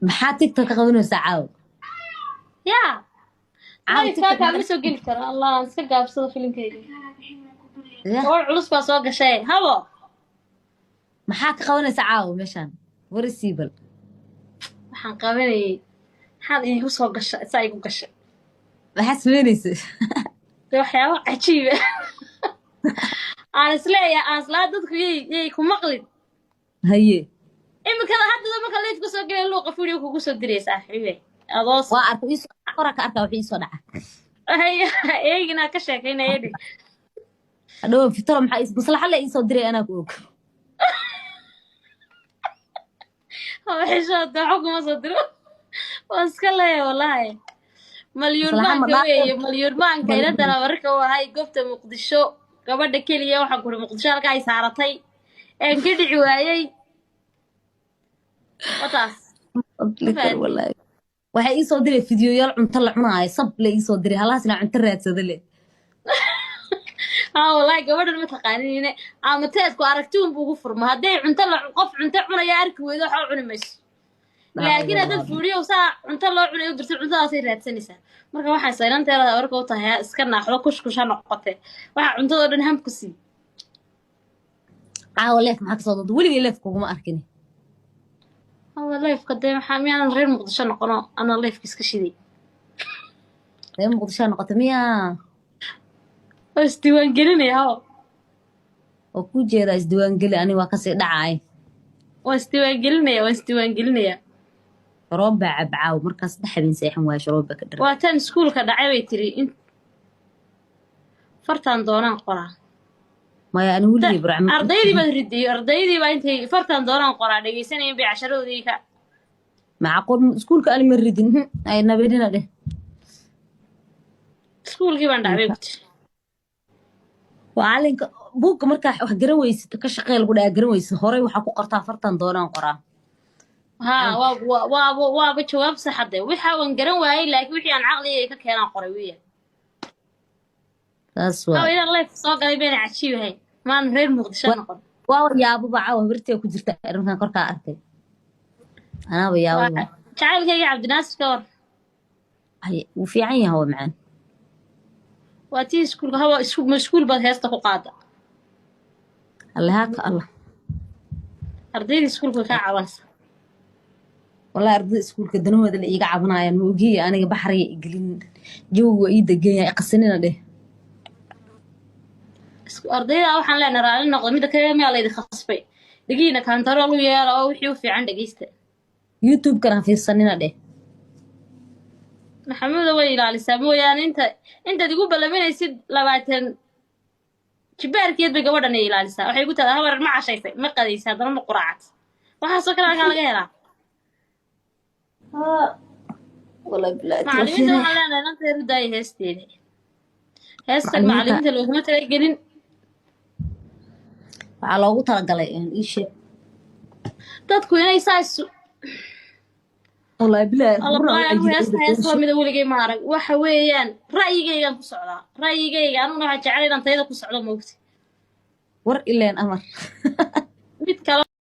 Maxaa TikTok ka qabanaysaa caawa? Yaa. Caawa live TikTok kaa ma soo geli karo. Allah, aan iska gaabsado filinkayga. Ya. Gabadh culus baa soo gashay, habo. Maxaa ka qabanaysaa caawa meeshaan? Warisiibal. Waxaan qabanayay, maxaad iigu soo gashay? Saa igu gashay. Maxaa samaynaysa? Dee waxyaabo cajiiba aan isleeyahay, aan islaa dadku yay ku maqlin. Haye. Iminkada haddada marka live ka soo gelaya, luuqa video kugu soo diraya, saaxiibe, adoo Waa arka, iisoo kora ka arka, wixii iisoo dhaca. Eeginaa ka sheekaynaya dhig. Hadhow fitoro maxaa maslaxa le iisoo diray, anaa ku og. Xishood waxba kuma soo diro, waan iska leeyahay wallahi. Malyuun Maslaxa ma maanka dhaafo. Weeye malyuun maanka inantana wararka u ahay goobta Muqdisho, gabadha keliya waxaan kuri Muqdisho halka ay saaratay een ka dhici waayey wataas. Fadli wallahi. Waxay iisoo diray fidiyoyaal cunto la cunaayo, sab le iisoo diray halaasna cunto raadsada le. Haa wallahi, gabadhan ma taqaanin ama teedku aragti unbu ugu furma. Hadday cunto la qof cunto cunaya arki weydo, waxba cuni mayso, laakiin haddaad fuuliyo saa cunto loo cunayo dirto, cuntadaasay raadsanaysaa. Marka waxay saynanteeda warka u tahay iska naaxdo, kushkush ha noqote, waxa cuntadoo dhan ham ku sii. Caawa live maxaa kasoo doonta? Weligay live kuguma arkin. Hawa liveka dee maxaa miyaanan reer Muqdisho noqono anaa liveka iska shiday? Reer Muqdisho noqota miyaa? Oo isdiiwaan gelinaya, hawo. Oo kuu jeedaa, isdiiwaangeli, ani waa kasii dhacaay. Waan isdiiwaan gelinaya, waan isdiiwaan gelinaya. Sharoob baa cabcaaw markaas, 3 habeen seexan waaya, sharoob baa ka dhar. Waa tan iskuulka dhacay bay tiri in fartaan doonaan qoraa. Maya, ani weligay burcama. Ardaydii baad ridiyo, ardaydii baa intay fartaan doonaan qoraa dhegaysanayeen bay casharadoodii ka Macquul, iskuulka ani ma ridin. Ay nabadina dheh. Iskuulkii baan dhacbay ku tiri. Macalinka buugga markaa wax garan weysid, ka shaqee lagu dhaha, garan weysid, horey waxaa ku qortaa fartan doonaan qoraa. Haa, waaba jawaab saxade. Waxa waan garan waayey, laakiin wixii aan caqligayga ka keenaan qoray wiya. Saas hawa waa. Inaan live soo galay bayna cajiibahay, maan reer Muqdisho noqon. Waa yaababa caawa habartee ku jirta arrinkan korkaa arkay, anaaba yaababa. Jacaylkayga Cabdinaasir ka war? Ay, wuu fiican yahay, waa macaan. Waa tii iskuulka, hawa ma iskuul baad heesta ku qaada? Alle haaka Allah. Ardayda iskuulka kaa cabansa. Wallahi ardayda iskuulka danahooda la iiga cabanayaan, ma ogiye. Aniga baxriya igelin, jawigu waa ii degan yahay, qasanina dheh. Ardayda waxaan leenahay raalli noqda. Midda kale, miyaa laydin khasbay? Dhegihiina kantarool u yeela oo wixii u fiican dhegeysta. YouTube-kana ha fiirsanina dheh. Maxamuuda way ilaalisaa mooyaane, inta intaad igu ballaminaysid 20 jibaarkeed bay gabadhan ay ilaalisaa. Waxay igu tahdaa, habar, ma cashaysay, ma qadaysay, haddana ma quraacad? Waxaasoo kale halkaa laga helaa. Wallahi bilaahi. Macallimiinta waxaan leenahay nanteer u daaya heesteeda, heesta. Macallimiinta- Macallimiinta looguma talagelin. Waxaa loogu talagalay ii sheeg. Dadku inay saas Wallahi bilaahi. Alla, anigu heesta heesta lamida weligay ma arag. Waxa weeyaan ra'yigaygaan ku socdaa, ra'yigayga aniguna waxaan jeclay inaan tayada ku socdo, moogta. War ileen amar. Mid kale.